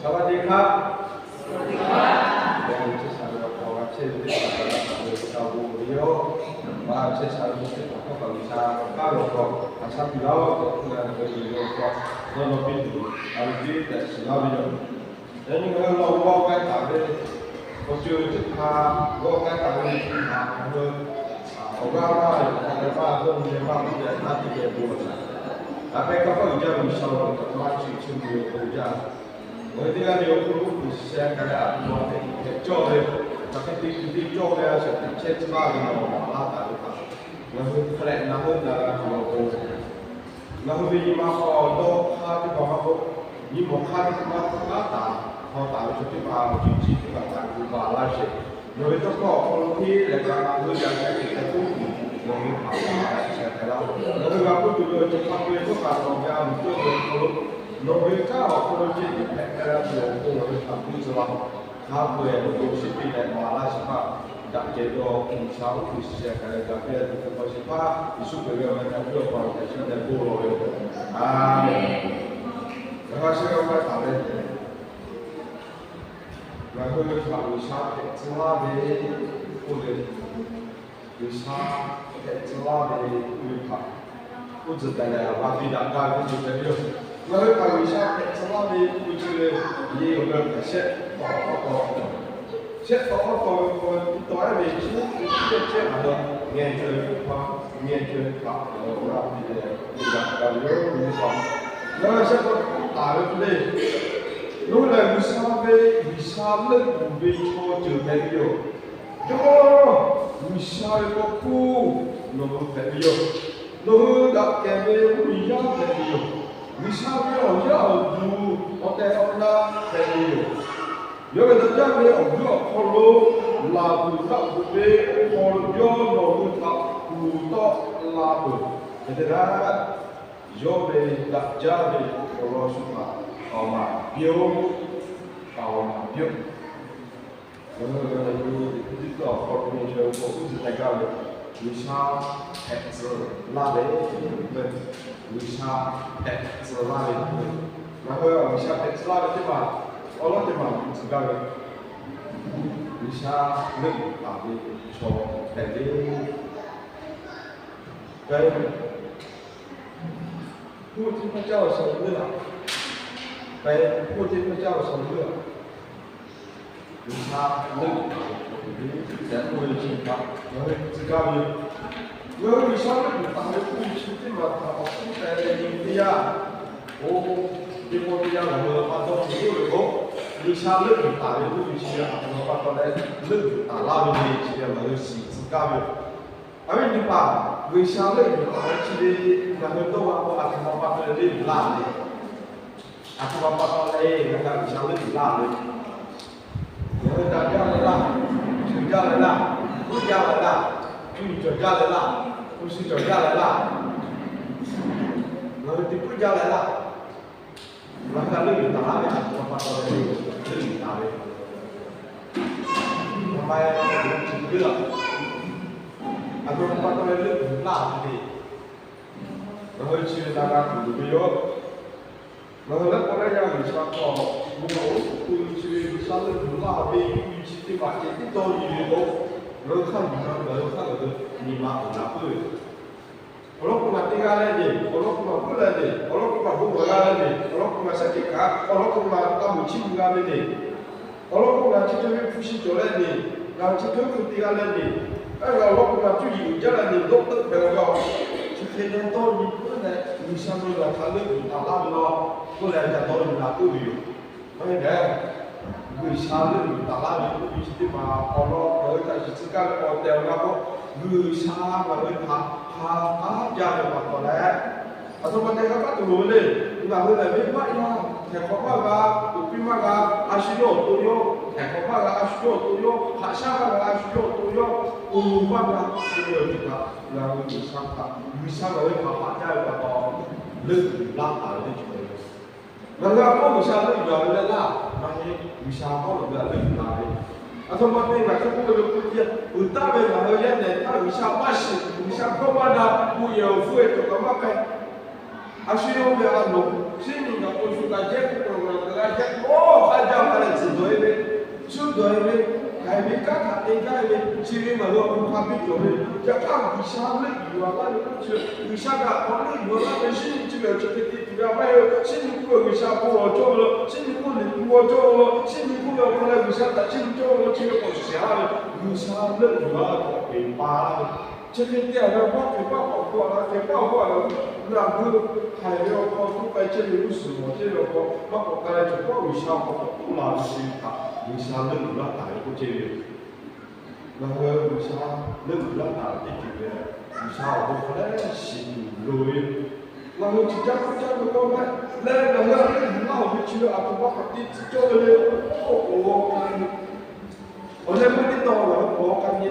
สวัสดีครับ G'a chehˇ sha ve awˬ hk'aw g'a chehˇ ve teˇ hpaˍ kaꞈ G'uiˬsha bon ve yoˬ. G'a chehˇ sha ve teˇ hpaˍ hk'a G'uiˬsha kanˉ ve awˬ hk'aw hk'a shaˉ piˇ laˇ-oˆ. Hk'e te leh, ngaˬ hui ve awˬ hk'aw nawˬ nawˬ piˇ tuˬ a ve piˇ tehꞈ shiˍ laˇ ve yoˬ. Yaꞈ nyi ngaˬ hui lawˬ g'awˇ k'ai taˍ ve awˬ ceuˬ teˇ hpaˍ, g'awˇ k'ai taˍ ve teˇ hpaˍ ngaˬ hui awˬ g'aˇ maˇ ve, awˬ g'aˇ maˇ ve, dawˇ nyi ve maˇ ve, teˇ geh taˇ teˇ geh bon lawˬ taˍ. Aˬ hpehꞈ kaꞈ hpaˇ uiˍ jaˇ ve G'uiˬsha ve awˬ hk'aw maˇ chi chiˇ mvuh ve k'oˆ jaˇ. Ngaˬ hui teˇ g'aˇ ve awˬ hk'aw lo kuˬ sheh k'ai leh a htoꞈ ma hpehꞈ cawˇ ve, hk'aˬ hk'e te kuˬ te cawˇ ve a shaꞈ teꞈ chehˇ tcuh laˇ ve nawˬ maˍ laˇ taˍ ve htaꞈ ngaˬ hui hk'aˬ lehꞈ ngaˬ hui na g'a tuˬ awˬ pon ngaˬ hui ve nyi ma hk'aw dawˇ hk'aˇ teˇ hpaˍ maˇ k'oˆ, nyi mawˬ hk'aˇ teˇ hpaˍ maˇ k'oˆ, taˇ taˍ htaw taˍ ve chaw teˇ hpaˍ awˬ ceuˬ chi teˇ hpaˍ htaꞈ g'uiˬ baˬ laˇ sheˍ. Nawˬ ve tawˇ hkawˇ awˬ hk'aw lo henˇ leh kaꞈ ngaˬ hui yaꞈ sheh teˇ hkeh toˉ tuˬ nawˬ ve hpaˍ hpaˍ a sheh k'ai laˇ. Ngaˬ hui g'a k'oˆ tuˬ ve awˬ ceuˬ hk'a peu-eˬ hkawˇ kaꞈ nawˬ ve a loˍ cawˇ ve awˬ hk'aw lo nawˬ ve kanˉ awˬ hk'aw lo ceh tiˉ hpehꞈ k'ai la tuˬ awˬ pon ngaˬ hui htaꞈ piˇ tcuh laˇ. Hk'a peu-eˬ awˬ to shiˉ piˇ leh maˍ laˇ sheˍ hpaˇ daꞈ kehˬ ve awˬ hk'aw G'uiˬsha oˉ k'oˍ shiˍ sheh k'ai leh gaꞈ piˇ leh tuˬ hk'e k'aw sheˍ hpaˇ Yeˍsuˆ Hkriꞈ ve awˬ meh htaꞈ piˇ awˬ pa awˬ hk'e shiˉ leh bon lawˬ ve yoˬ. Aˬ, ngaˬ hui a sheh g'a k'ai taˍ ve, ngaˬ hui ve htaꞈ G'uiˬsha hpehꞈ tcuh laˇ ve k'oˆ ve, G'uiˬsha hpehꞈ tcuh laˇ ve k'oˆ ve htaꞈ k'oˆ tcuh taˍ leh, a ma te daꞈ gaˇ ve teˇ ceuˬ hpehꞈ ve yoˬ. Ngaˬ hui htaꞈ G'uiˬsha hpehꞈ tcuh laˇ ve k'oˆ ve chi ve, yehˬ awˬ g'aˇ hpehꞈ shehˆ tawˆ k'awꞈ taw, shehˆ tawˆ k'awꞈ taw ve k'o, tiˇ taw ehˉ ve chi teˇ ceuˬ chehˇ a ve, ngeh cawˬ ve k'oˆ hpaˇ, ngeh cawˬ ve htaꞈ awˬ g'aˇ piˇ leh, te daꞈ gaˇ ve yoˬ. Nyi ma, ngaˬ hui shehˆ k'awꞈ taˍ ve k'o le, nawˬ hui lehˬ G'uiˬsha ve, G'uiˬsha leuˆ yuˬ ve chaw ceuˬ hpehꞈ ve yoˬ. Yawˇ G'uiˬsha ve paw hkuˇ nawˬ hui hpehꞈ ve yoˬ. Nawˬ hui daꞈ kehˬ ve mvuhˇmiˬ yaˇ hpehꞈ ve yoˬ. G'uiˬsha ve awˬ yaˇ awˬ duˬ awˬ tehˬ awˬ na hpehꞈ ve yoˬ. Yawˇ ve daꞈ jaˇ ve awˬ g'euˆ awˬ hk'aw lo laˬ tuˬ daꞈ tuˬ ve awˬ hk'aw lo yawˇ nawˬ hui htaꞈ kuˬ tawˆ la peuˬ. Hk'e te leh, yawˇ ve daꞈ jaˇ ve awˬ lawn shu htaꞈ k'aoˍ maˍ piˇ-oˆ. K'aoˍ maˍ piˇ-oˆ. Ngaˬ hui teˇ hkui teˇ hkui awˬ hk'aw lo nyi chaweh ve k'o, uˉ zuhꞈ teh gaˇ ve, G'uiˬsha hpehꞈ tcuh laˇ ve, G'uiˬsha hpehꞈ tcuh laˇ ve, ngaˬ hui G'uiˬsha hpehꞈ tcuh laˇ ve teˇ maˬ, awˬ lawn teˇ maˬ tcuh gaˇ ve, G'uiˬsha leuˆ yuˬ taˍ ve chaw hpehꞈ ve, พูดที่พระเจ้าทรงเลือก เป็นผู้ที่พระเจ้าทรงเลือก G'uiˬsha leuˆ yuˬ taˍ ve chaw hpehꞈ ve, tehꞈ k'oˆ ve chi htaꞈ ngaˬ hui tcuh gaˇ ve yoˬ. Ngaˬ hui G'uiˬsha leuˆ yuˬ taˍ ve k'oˆ ve chi teˇ maˬ htaꞈ awˬ hkuˇ teh leh nyi teˇ yanˇ, oˇ, teˇ pawˆ teˇ yanˇ ngaˬ hui pa taw tuˬ yoˬ ve k'o, G'uiˬsha leuˆ yuˬ taˍ ve k'oˆ ve chi a htoꞈ ma pa taw leh leuˆ yuˬ taˍ laˇ ve le chi ngaˬ hui shiˍ tcuh gaˇ ve yoˬ. A viˉ teˇ hpaˍ, G'uiˬsha leuˆ yuˬ taˍ ve chi ve ngaˬ hui dawˇ g'a k'o, a htoꞈ ma pa taw leh leuˆ yuˬ laˇ ve, a htoꞈ ma pa taw leh ngaˬ hui G'uiˬsha leuˆ yuˬ laˇ ve, ngaˬ hui daꞈ jaˇ leh laˇ, shuˍ jaˇ leh laˇ, puiˉ jaˇ leh laˇ, cuˇ yiˍ cawˬ jaˇ leh laˇ, hpu shi cawˬ jaˇ leh laˇ, ngaˬ hui te puiˉ jaˇ leh laˇ, ngaˬ hui a leuˆ yuˬ taˍ laˇ ve a htoꞈ ma pa taw leh leuˆ yuˬ taˍ ve, a ma e, a htoꞈ ma pa taw leh leuˆ yuˬ laˇ ve le. Ngaˬ hui chi ve na g'a tuˬ loˍ ve yoˬ. Ngaˬ hui leh k'awꞈ leh yaˇ G'uiˬsha hk'aw lo k'oˆ ve chi ve G'uiˬsha leuˆ yuˬ laˇ ve k'oˆ ve chi teˇ hpaˍ ceh tiˉ dawˇ nyi ve k'o, ngaˬ hui hk'aˇ yuˬ na ngaˬ hui hk'aˇ ngaˬ hui nyi ma uiˍ la puiˉ ve. Awˬ lawn k'o, ngaˬ teˇ g'aˇ leh le, awˬ lawn k'o, ngaˬ puiˉ leh le, awˬ lawn k'o, ngaˬ bon g'a leh le, awˬ lawn k'o, ngaˬ shaˉ kehˬ kaꞈ, awˬ lawn k'o, ngaˬ taˇ moˍ chiˇ mvuh g'a ve le, awˬ lawn k'o, ngaˬ chi hk'e ve hpu shi cawˬ leh le, ngaˬ chi hk'e ve hpu teˇ g'aˇ leh le, awˬ lawn k'o, ngaˬ cuˇ yiˍ uiˍ jaˇ leh le, dawˇ teuˆ hpehꞈ g'a, chi hk'e leh dawˇ nyi puiˉ leh G'uiˬsha ve laꞈ hk'a leuˆ yuˬ taˍ laˇ ve law k'oˆ leh, a ca dawˇ nyi la puiˉ ve yoˬ. Maˇ heˆ lehˬ, G'uiˬsha leuˆ yuˬ taˍ laˇ ve k'oˆ ve chi teˇ maˬ awˬ lawn ngaˬ hui htaꞈ shiˍ tcuh gaˇ ve awˬ tehˬ awˬ na k'o, G'uiˬsha ngaˬ hui htaꞈ ha k'aˉ jaˇ ve pa taw leh, a htoꞈ ma te g'a kaˉ tuˬ loˍ ve le. Ngaˬ hui lehˬ venˇbaˆ yaˇ, htehˍ hk'awꞈ maˇ g'a, k'oˍ piˇ maˇ g'a, a shu yawˇ awˬ to yawˇ, htehˍ hk'awꞈ maˇ g'a, a shu yawˇ awˬ to yawˇ, haꞈ shaˉ maˇ g'a, a shu yawˇ awˬ to yawˇ, k'oˍ maˇ g'a, chi ve awˬ ceuˬ htaꞈ ngaˬ hui G'uiˬsha htaꞈ, G'uiˬsha ngaˬ hui htaꞈ haꞈ jaˇ ve pa taw, leuˆ yuˬ laˇ taˍ ve teˇ ceuˬ le. Ngaˬ hui a kawˉ G'uiˬsha leuˆ yuˬ a ve leh laˇ, maˇ heˆ, G'uiˬsha a kawˉ lo g'a leuˆ yuˬ la ve. A htoꞈ ma te ngaˬ hk'e k'oˆ ve le k'oˆ ve, uiˍ taˍ ve ngaˬ hui yaˇ nehˬ htaˇ G'uiˬsha maˇ shiˍ, G'uiˬsha hkawˇ maˇ na, bon yehˬ awˬ hpfuhˇ e cawˬ kaꞈ maˇ k'ai. A shu yawˇ ve a loˍ, shinˉ nyi ngaˬ k'o shu kaꞈ jehˇ k'o kaꞈ ngaˬ kaꞈ g'a jehˇ k'o, awˬ hk'aˇ jaˇ hk'a leh tzuhˬ dawˬ-e ve, shu dawˬ-e ve, hk'aˬ hk'e ve kanˉ htaꞈ te gaˇ ve, chi ve ngaˬ hui awˬ hk'aw hk'a biˇ cawˬ ve, yaꞈ hk'aˇ G'uiˬsha leuˆ yuˬ-a laˇ ve k'oˆ chi, G'uiˬsha kaꞈ k'awꞈ leuˆ yuˬ-a laˇ ve, shinˉ nyi chi ve awˬ chi hk'e te tuˬ ve a maˇ heˆ. Shinˉ nyi k'oˆ ve G'uiˬsha bon lawˬ cawˇ ve law, shinˉ nyi k'oˆ liꞈ hpu g'aw cawˇ ve law, shinˉ nyi k'oˆ ve awˬ hk'aw leh G'uiˬsha htaꞈ shinˉ nyi cawˇ ve law, chi ve k'awꞈ shiˍ-a ve, G'uiˬsha leuˆ yuˬ-a ve k'awꞈ peˍ pa laˇ ve. Chi hk'e te-a ve, maˇ hpehꞈ maˇ k'awꞈ gu-a la, hpehꞈ maˇ k'awꞈ gu-a la, ngaˬ hui haiˬ ve awˬ hk'aw tuˉ k'ai chehˇ ve g'uˇ suhˍ mawˬ chehˇ ve awˬ hk'aw maˇ k'awꞈ k'ai leh, cawˬ kawˆ G'uiˬsha awˬ hk'aw k'awꞈ k'oˆ la ve chi htaꞈ G'uiˬsha leuˆ yuˬ laˇ taˍ ve k'oˆ chehˇ ve yoˬ. Ngaˬ hui G'uiˬsha leuˆ yuˬ laˇ taˍ ve teˇ ceuˬ lehˬ, G'uiˬsha awˬ bon hk'a leh shiˍ tuˬ loˍ ve yoˬ. Ngaˬ hui chi jaˇ k'oˆ jaˇ ve k'oˆ maˇ leh, ngaˬ hui a leuˆ yuˬ laˇ-oˬ ve chi ve a htoꞈ ma k'awꞈ te tcuh cawˇ ve le, oˇ k'oˍ g'aw k'ai ve. Awˬ leh maˇ teˇ taw ngaˬ hui k'awꞈ k'ai ve,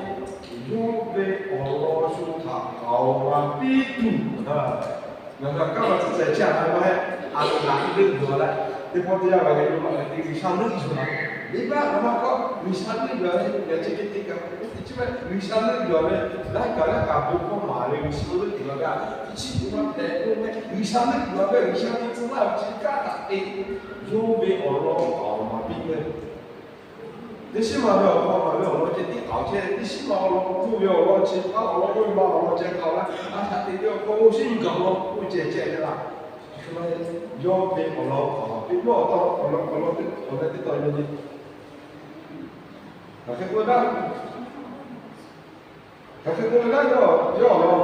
yawˇ ve awˬ lawn shu htaꞈ k'aoˍ g'a piˇ tuˬ, ngaˬ hui a kanˉ ma tcuhˉ tcuhˉ chehˇ a hk'a maˇ heˆ. A loˍ laˬ leuˆ yuˬ-a leh, teˇ pawˆ teˇ yanˇ g'a ve lo laˬ ve te G'uiˬsha leuˆ yuˬ-a. Venˇbaˆ ngaˬ maˇ k'awꞈ G'uiˬsha leuˆ yuˬ-a ve, ngaˬ chi hk'e te kaꞈ chi maˇ G'uiˬsha leuˆ yuˬ-a ve, laiˉ kaꞈ laiˉ kaꞈ bon hkawˇ maˍ ve G'uiˬsha leuˆ yuˬ-a ve, chi chi maˇ tehꞈ k'oˆ meh, G'uiˬsha leuˆ yuˬ-a ve, G'uiˬsha te tcuh laˇ ve chi kanˉ htaꞈ te, yawˇ ve awˬ lawn k'aoˍ maˍ piˇ ve. Teˇ shiˉ ma ve awˬ hk'aw maˍ ve awˬ lawn ceh tiˉ k'aoˍ chehˇ, teˇ shiˉ ma awˬ lawn k'oˆ ve awˬ lawn chi hk'aˇ awˬ lawn k'oˆ ve ma awˬ lawn ceh k'aoˍ laˇ, a shaꞈ teꞈ ve awˬ hk'aw lo shinˉ nyi gaˬ law k'oˆ ceh ceh ve laˇ. Yawˇ ve awˬ lawn k'aoˍ maˍ piˇ ve awˬ lawn, awˬ lawn teˇ taw ve le. Hk'aˬ hk'e k'oˆ ve, hk'aˬ hk'e k'oˆ ve laˇ, yawˇ awˬ lawn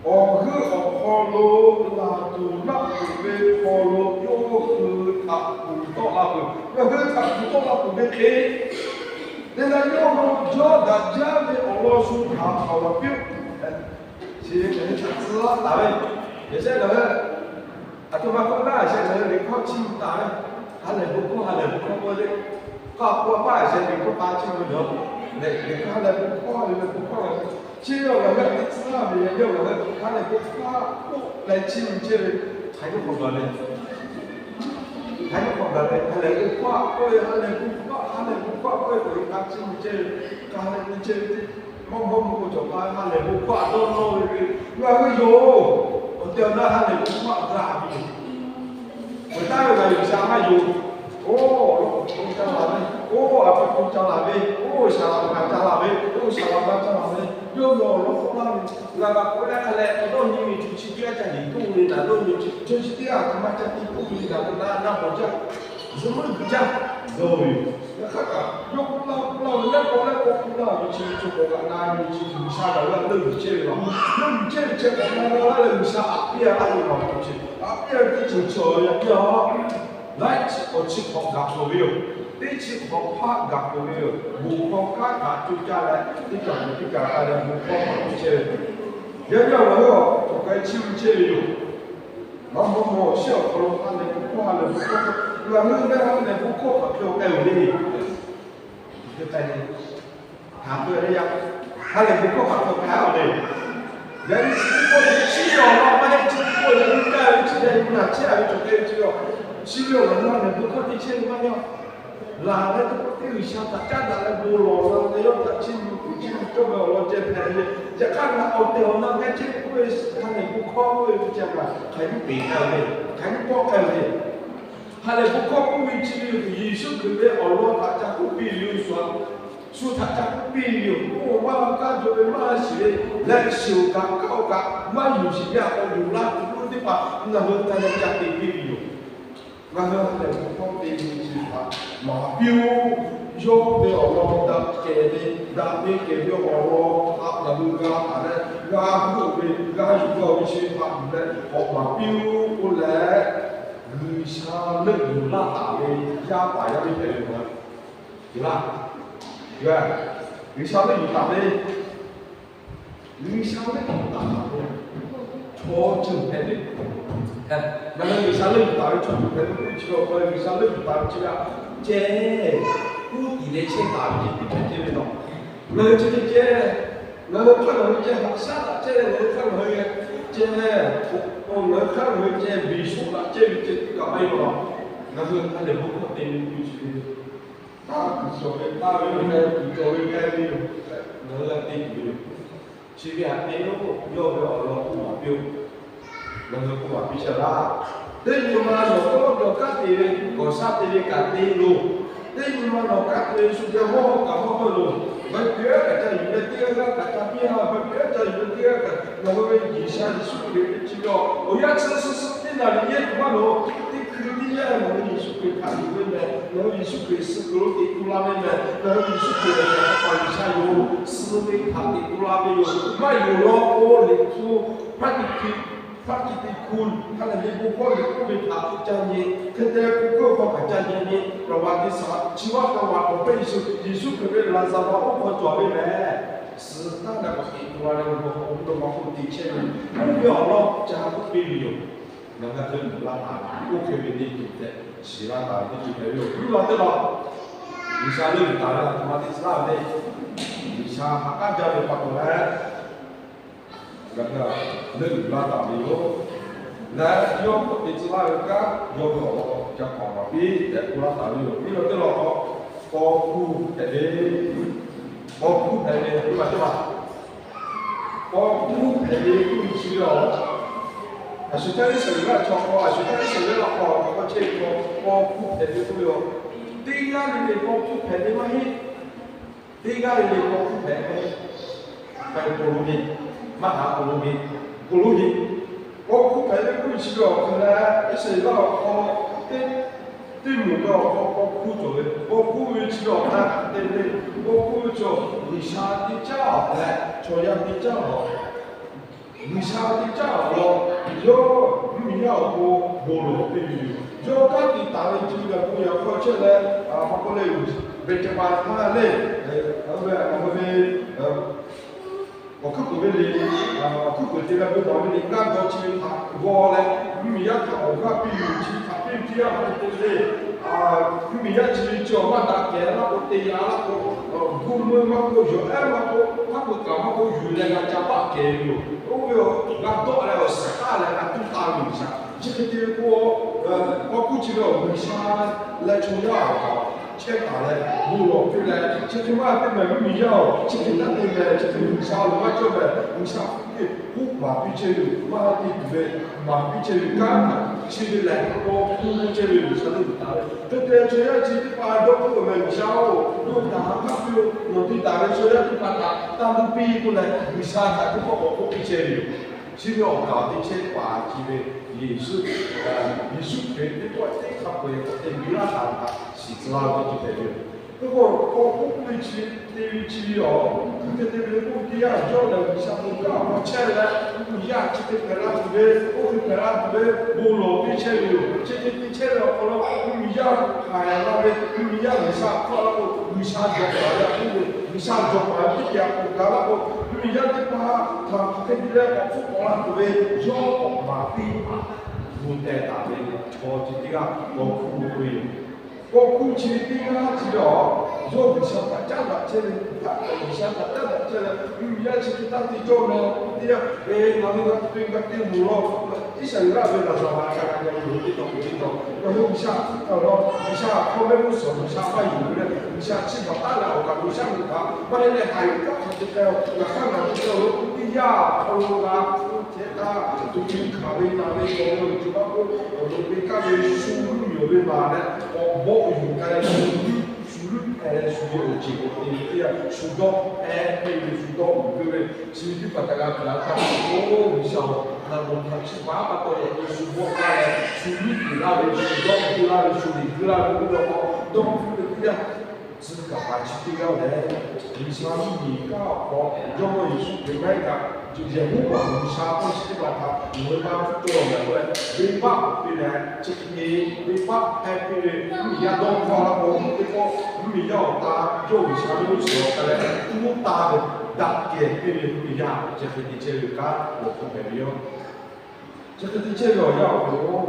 awˬ g'euˆ awˬ hk'aw lo laˬ tuˬ laˇ tuˬ ve hk'aw lo yawˇ hui htaꞈ kuˬ tawˆ la peuˬ. Ngaˬ hui htaꞈ kuˬ tawˆ la peuˬ ve hk'e, te leh yawˇ hui yawˇ daꞈ jaˇ ve awˬ lawn shu htaꞈ k'aoˍ maˍ piˇ-oˆ. Chi ve hk'e htaꞈ tcuh laˇ taˍ ve, yaꞈ shehˆ ngaˬ hui a htoꞈ ma k'oˆ laˇ, yaꞈ shehˆ ngaˬ hui liꞈ hkawˇ chiˇ mvuh taˍ ve, ha lehˬ bon hkawˇ, ha lehˬ bon hkawˇ k'oˆ ve, k'a k'oˆ a paˇ yaꞈ shehˆ liꞈ hkawˇ k'a chiˇ mvuh ve yoˬ. Liꞈ hkawˇ ha lehˬ bon hkawˇ, ha lehˬ bon hkawˇ, chi ve awˬ ngaˬ hui te tcuh laˇ ve, yaꞈ shehˆ ngaˬ hui ha lehˬ bon hkawˇ k'oˆ leh chiˇ mvuh chehˇ ve, hk'aˬ hk'e k'awꞈ gaˬ le. Hk'aˬ hk'e k'awꞈ gaˬ le, ha lehˬ bon hkawˇ k'oˆ ve, ha lehˬ bon hkawˇ, ha lehˬ bon hkawˇ k'oˆ ve, k'aˬ hk'e k'a chiˇ mvuh chehˇ ve, k'a lehˬ bon chehˇ ve, mawˇ mawˇ mawˇ k'o cawˬ k'ai ha lehˬ bon hkawˇ a dawˇ nawˇ ve, ngaˬ hui yoˬ. Awˬ tehˬ awˬ na ha lehˬ bon hkawˇ g'a ve yoˬ. Awˬ taˇ ve ngaˬ G'uiˬsha maˇ yoˬ. Oˇ, awˬ lawn k'o ca laˬ ve, oˇ, a hpu k'o ca laˬ ve, oˇ, shaˍ laꞈ kaꞈ ca laˬ ve, oˇ, shaˍ laꞈ ma ca laˬ ve, yawˇ ve awˬ lawn k'oˆ laˇ ve, ngaˬ g'a k'oˆ leh hk'a leh awˬ dawˇ nyi ve tuˬ chi teˇ g'aˇ ca liꞈ toˇ ve naˬ dawˇ nyi chi chi teˇ g'aˇ hk'aˬ ma ca te toˇ ve naˬ k'o na na bawˬ jaˇ, zuhꞈ meuˇ jaˇ, dawˇ ve yoˬ. Yaꞈ hk'aˇ kaꞈ yawˇ k'oˆ laˇ k'oˆ laˇ ve, lehˬ k'awꞈ lehˬ k'awꞈ k'oˆ laˇ ve chi ve chaw k'awꞈ g'a na nyi chi G'uiˬsha kaꞈ g'a leuˆ yuˬ chehˇ ve laˇ. Leuˆ yuˬ chehˇ ve chi k'awꞈ na na laˇ leh G'uiˬsha aꞈ piˇ a laˇ ve law chi, aꞈ piˇ a ve teˇ ceuˬ chi awˬ yaꞈ piˇ a laiˉ chi awˬ chi hk'awꞈ gaˬ peuˬ ve yoˬ. Teˇ chi hk'awꞈ hpaˆ gaˬ peuˬ ve yoˬ. Bon hkawˇ kanˉ kaꞈ coˇ caˇ leh teˇ kaꞈ teˇ kaꞈ k'ai leh bon hkawˇ hpaˆ coˇ chehˇ ve, yaꞈ nyi ngaˬ hui awˬ hk'aw k'ai chiˇ mvuh chehˇ ve yoˬ. Maˇ mawˇ mawˇ shiˉ awˬ hk'aw lo ha lehˬ bon hkawˇ, ha lehˬ bon hkawˇ, ngaˬ hui ve ha lehˬ bon hkawˇ hk'aˬ hk'e k'ai ve le. Hk'aˬ hk'e k'ai le. Haꞈ k'oˆ ve yaˇ, ha lehˬ bon hkawˇ hk'aˬ hk'e k'ai-a le. Yaꞈ nyi chi teˇ pawˆ lehˬ, chi awˬ lawn maˇ heˆ, chi teˇ pawˆ lehˬ, mvuhˇ kaˇ ve chi yaˇ nyi naˬ chehˇ-a ve cawˬ hk'e ve chi yoˬ. Chi ve awˬ lawn ha lehˬ bon hkawˇ te chehˇ ve maˇ heˆ. Laˬ leh teˇ pawˆ teˇ G'uiˬsha htaꞈ caˉ daꞈ leh bon lawˬ la leh yawˇ htaꞈ chiˇ mvuh kuˬ chiˇ mvuh cawˇ ve awˬ lawn ceh hpehꞈ ve. Yaꞈ hk'aˇ ngaˬ awˬ tehˬ awˬ na g'a chehˇ k'oˆ ve, ha lehˬ bon hkawˇ k'oˆ ve chi htaꞈ hk'aˬ hk'e peˬ k'ai ve, hk'aˬ hk'e pawˆ k'ai ve. Ha lehˬ bon hkawˇ k'oˆ ve chi ve yoˬ. Yeˍsuˆ Hkriꞈ ve awˬ lawn htaꞈ ca k'oˆ piˇ ve yoˬ. Shu htaꞈ ca k'oˆ piˇ ve yoˬ. Oˇ maˇ kaˇ jaw ve maˇ shiˍ ve, leh shiˍ-oˬ kaꞈ kaˇ-oˬ kaꞈ maˇ yuˬ shiˍ ve a k'aw yuˬ laˇ tuˬ k'oˆ ve teˇ hpaˍ ngaˬ hui hk'a leh ca te piˇ ve yoˬ. Ngaˬ hui ha lehˬ bon hkawˇ te ve chi htaꞈ maˍ piˇ-oˆ. Yawˇ ve awˬ lawn daꞈ kehˬ ve, daꞈ ve kehˬ ve awˬ lawn htaꞈ ngaˬ hui g'a htaꞈ leh g'a heuˆ ve, g'a yuˬ g'a ve chi htaꞈ yuˬ leh k'awꞈ maˍ piˇ-oˆ k'oˆ leh, G'uiˬsha leuˆ yuˬ laˇ taˍ ve yaˇ paˍ yaˇ miˇ hpehꞈ ve yoˬ. Laˇ, G'uiˬsha leuˆ yuˬ taˍ ve, G'uiˬsha leuˆ yuˬ taˍ ve chaw ceuˬ hpehꞈ ve. Ngaˬ hui G'uiˬsha leuˆ yuˬ taˍ ve chaw ceuˬ hpehꞈ ve k'oˆ ve chi awˬ hk'aw lo G'uiˬsha leuˆ yuˬ taˍ ve chi ve a ceh, uˉ tiˍ leh chehˇ taˍ ve ceh tiˉ hpehꞈ ceh ve yoˬ. Ngaˬ hui chi ve ceh, ngaˬ hui hk'aˇ ngaˬ hui ceh haꞈ shaˉ daꞈ ceh leh ngaˬ hui hk'aˇ ngaˬ hui ceh, ngaˬ hui hk'aˇ ngaˬ hui ceh beˬ shoˆ daꞈ ceh ve ceh tiˉ kaꞈ maˇ heˆ law. Ngaˬ hui ha lehˬ bon hkawˇ te ve k'oˆ ve chi ve, taˇ kuˬ cawˬ ve, taˇ ve k'ai kuˬ cawˬ ve k'ai ve yoˬ. Ngaˬ hui g'a te tuˬ ve yoˬ. Chi ve htaꞈ te-o, yawˇ ve awˬ lawn k'oˆ maˍ piˇ-oˆ. Ngaˬ hui k'oˆ maˍ piˇ chehˇ laˇ. Teˇ nyi ma nawˬ k'oˆ lo, kanˉ te ve, kawˬ shaˉ te ve kaꞈ te loˬ. Teˇ nyi ma nawˬ kanˉ te ve shu geh mawˇ kaꞈ mawˇ hpeuˇ loˬ. Vaˇ piˇ-oˬ, kaꞈ ca yuˬ leh teˇ g'aˇ g'aˇ kaꞈ ca piˇ-a. Vaˇ piˇ-oˬ, ca yuˬ leh teˇ g'aˇ kaꞈ, ngaˬ hui ve G'uiˬsha Yeˍsuˆ Hkriꞈ ve chi ve awˬ yanˇ chi suhˉ suhˉ teˇ naˍ riˍ yehˇ tuˬ maˇ loˍ. Teˇ hkui teˇ yanˇ ngaˬ hui Yeˍsuˆ Hkriꞈ htaꞈ yuˬ ve mehˬ. Ngaˬ hui Yeˍsuˆ Hkriꞈ suh kuiˬ lo teꞈ tu la ve mehˬ. Ngaˬ hui Yeˍsuˆ Hkriꞈ ve htaꞈ pa G'uiˬsha yoˬ. Suh ve htaꞈ teꞈ tu la ve yoˬ. Maˇ yonˍ law k'o, liꞈ hpu hpaˇ ti hkui hpaˇ ti te hku hk'a lehˬ ve bon hkawˇ liꞈ k'oˆ ve htaꞈ ca nyi. Hk'e te leh, bon hkawˇ hk'aw kaꞈ ca nyi nyi. Raˍ vaˍ te saˍ chi vaˇ hk'a vaꞈ k'awꞈ hpehˇ Yeˍsuˆ, Yeˍsuˆ Hkriꞈ ve laˍzaˍvaˍ oˇ hk'aw cawˬ ve mehˬ. Suh taˉ leh k'awꞈ teꞈ tu la leh, awˬ bon hk'aw lo maˇ k'oˆ te chehˇ ve, oˇ ve awˬ lawn ca k'oˆ piˇ ve yoˬ. Ngaˬ hui hk'e uiˍ laˇ taˍ ve, oˇ hk'e ve teˇ ceuˬ tehꞈ shiˍ laˇ taˍ ve teˇ ceuˬ hpehꞈ ve yoˬ. Nyi ma teˇ law, G'uiˬsha leuˆ yuˬ taˍ ve a htoꞈ ma te tcuh laˇ ve le. G'uiˬsha ha k'aˉ jaˇ ve pa taw leh, ngaˬ hui leuˆ yuˬ laˇ taˍ ve yoˬ. Leh yawˇ k'awꞈ te tcuh laˇ ve kanˉ yawˇ ve awˬ lawn ca hk'awꞈ maˍ piˇ tehꞈ k'oˆ laˇ taˍ ve yoˬ. Nyi ma teˇ law k'o, paw hkuˇ hpehꞈ ve, paw hkuˇ hpehꞈ ve, nyi ma teˇ law, paw hkuˇ hpehꞈ ve k'oˆ ve chi ve a, a shu htaˇ Iˉsaˍreˍlaˆ chaw k'o, a shu htaˇ Iˉsaˍreˍlaˆ hk'aw k'awꞈ chehˇ ve k'o, paw hkuˇ hpehꞈ ve k'oˆ ve a, teˇ g'aˇ le le paw hkuˇ hpehꞈ ve maˇ heˆ. Teˇ g'aˇ le le paw hkuˇ hpehꞈ ve, hpehꞈ k'oˍ lo ve, maˇ haꞈ k'oˍ lo ve, k'oˍ lo ve, paw hkuˇ hpehꞈ ve k'oˆ ve chi ve awˬ hk'e leh, Iˉsaˍreˍlaˆ awˬ hk'aw teˇ, teˇ moˍ ve awˬ hk'aw paw hkuˇ cawˬ ve, paw hkuˇ ve chi ve awˬ hk'aw te ve, paw hkuˇ ve chi G'uiˬsha te caˉ awˬ tehꞈ, chaw yaˇ te caˉ awˬ G'uiˬsha te caˉ awˬ lawn, yawˇ mvuhˇmiˬ yaˇ awˬ pon bon lawˬ piˇ ve yoˬ. Yawˇ kanˉ te taˍ ve chi ve kaꞈ bon yaꞈ hk'aw chehˇ leh, a pa k'oˆ le, Behˍbaˍhtaˆ le, a ve, a ve, awˬ hkuiˉ puiˍ ve le, awˬ hkuiˉ puiˍ te leh bon lawˬ ve le, ngaˇ daw chi ve htaꞈ g'aw leh, mvuhˇmiˬ yaˇ htaꞈ awˬ g'aˇ piˇ ve chi htaꞈ piˇ piˇ a hk'e te le. Mvuhˇmiˬ yaˇ chi ve chi awˬ maˇ daꞈ kehˬ laˇ k'o, te yaꞈ laˇ k'o, gu meuˇ maˇ k'oˆ, yawˬ ehˉ maˇ k'oˆ, hk'a peu kaꞈ maˇ k'oˆ, yuˬ leh g'a ca paˆ kehˬ ve yoˬ. Oˇ ve g'a dawˆ leh awˬ suhˍ taˇ leh g'a tuˉ taˇ ve G'uiˬsha. Chi hk'e te ve k'o, paw hkuˇ chi ve awˬ G'uiˬsha leh chaw yaˇ awˬ kaꞈ chehˇ taˍ leh bon lawˬ piˇ leh, chi hk'e maˇ te mehˍ, mvuhˇmiˬ yaˇ-oˬ, chi hk'e taˇ te mehˍ, chi hk'e G'uiˬsha loˍ maˇ cawˇ mehˍ, G'uiˬsha hk'oˆ maˍ piˇ chehˇ ve yoˬ. Maˇ te tuˬ ve, maˍ piˇ chehˇ ve kanˉ htaꞈ chi ve lehˬ, paw hkuˇ chehˇ ve G'uiˬsha teˇ hpaˍ taˍ ve. Hk'e te leh chaw yaˇ chi teˇ hpaˍ dawˇ hk'oˆ ve mehˍ, G'uiˬsha-oˬ, yawˇ htaꞈ haꞈ k'aˉ piˇ-oˬ. Nawˬ te taˍ ve chaw yaˇ teˇ hpaˍ htaꞈ taˇ luˇ piˇ k'oˆ leh, G'uiˬsha htaꞈ teˇ pawˆ k'awꞈ k'oˆ piˇ chehˇ ve yoˬ. Chi ve awˬ kaˍ awˬ te chehˇ paˍ chi ve Yeˍsuˆ, Yeˍsuˆ Hkriꞈ teˇ pawˆ teˇ hk'a peu-eˬ k'awꞈ te biˇ laˇ taˍ ve htaꞈ shiˍ tcuh laˇ ve teˇ ceuˬ hpehꞈ ve yoˬ. Hk'e k'o, paw hkuˇ ve chi te ve chi ve awˬ, hk'e te ve k'oˆ ve teˇ yanˇ, yawˇ lehˬ G'uiˬsha bon kanˉ awˬ hk'aw chehˇ leh, mvuhˇmiˬ yaˇ chi hk'e hpehꞈ la tuˬ ve, oˇ hk'e hpehꞈ la tuˬ ve, bon lawˬ piˇ chehˇ ve yoˬ. Chi hk'e te chehˇ ve awˬ hk'aw lo, mvuhˇmiˬ yaˇ haiˬ la ve, mvuhˇmiˬ yaˇ G'uiˬsha hk'aw la k'o, G'uiˬsha jawˬ kaˍ ve a hkuˇ ve, G'uiˬsha jawˬ kaˍ ve teˇ hpaˍ k'awꞈ gaˬ la k'o, mvuhˇmiˬ yaˇ teˇ hpaˍ htaꞈ hk'aˬ hk'e te leh k'awꞈ hpfuhˆ k'awꞈ la tuˬ ve, yawˇ k'awꞈ maˍ piˇ, bon tehˬ taˍ ve chaw chi teˇ g'aˇ paw hkuˇ k'oˆ ve yoˬ. Paw hkuˇ chi ve teˇ g'aˇ chi ve a, yawˇ G'uiˬsha htaꞈ caˉ daꞈ chehˇ ve, htaꞈ G'uiˬsha htaꞈ caˉ daꞈ chehˇ leh, mvuhˇmiˬ yaˇ chi hk'e taˇ te cawˇ meh, teˇ yanˇ, e, ngaˬ hui g'a te g'a te moˍ law, Iˉsaˍreˍlaˆ ve laˍzaˍvaˍ ca g'a ga ve yoˬ, teˇ taw teˇ taw, ngaˬ hui G'uiˬsha htaꞈ law, G'uiˬsha hk'aw mehˆ g'uˇ suhˍ G'uiˬsha maˇ yuˬ ve leh, G'uiˬsha chi baˬ taˉ leh awˬ kaˍ lo shaˉ meuꞈ kaꞈ maˇ heˆ leh, haiˬ kaꞈ hk'aˬ te k'ai-o, ngaˬ hk'aˇ ngaˬ te k'ai-o, teˇ yanˇ awˬ hk'aw lo g'a hk'oˆ chehˇ taˇ, tuꞈ hkui hkanˍ ve naˬ ve cawˬ ve awˬ ceuˬ maˇ k'oˆ, awˬ loꞈ ve kaˇ ve shu mvuhˇmiˬ ve maˍ leh, awˬ bawˆ yuˬ k'ai leh shu luˉ, shu luˉ k'ai leh shu ve awˬ ceuˬ k'awꞈ te ve teˇ yanˇ, shu dawˇ hpehˇ ve, shu dawˇ uiˍ ve, chi ve teˇ hpaˍ htaꞈ g'a hkanˍ htaˇ, oˇ G'uiˬsha-oˬ, ngaˬ nawˬ htaꞈ chi paˍ pa taw yaꞈ nyi shu bawˆ laˇ leh, shu luˉ kuiˬ laˇ ve, shu dawˇ hpfuhˆ laˇ ve, shu liꞈ guiˇ laˇ ve, oˇ ve k'o dawˇ hpfuhˆ ve teˇ yanˇ, tcuh kaˍ paˍ chi teˇ g'aˇ lehˬ, G'uiˬsha mvuhˇmiˬ kanˉ awˬ hk'aw, Jawˇmawˇ Yeˍsuˆ Hkriꞈ maˇ heˆ kaꞈ, Yehˬhoˉvaꞈ G'uiˬsha hk'aw chi teˇ hpaˍ htaꞈ ngaˬ hui maˇ hpfuhˆ cawˇ lawˬ mehˍ k'oˆ leh, venˇbaˆ k'oˆ piˇ leh, chi hk'e venˇbaˆ hpehˇ piˇ ve, mvuhˇmiˬ yaˇ dawˇ hpfuhˆ laˇ k'o, teˇ pawˆ mvuhˇmiˬ yaˇ awˬ ta yawˇ G'uiˬsha ve g'uˇ suhˍ awˬ hk'aw leh tuˉ taˍ ve daꞈ kehˬ piˇ ve mvuhˇmiˬ yaˇ chi hk'e te chehˇ ve kanˉ awˬ hk'aw hpehꞈ ve yoˬ. Chi hk'e te chehˇ ve awˬ yanˇ awˬ hk'aw lo,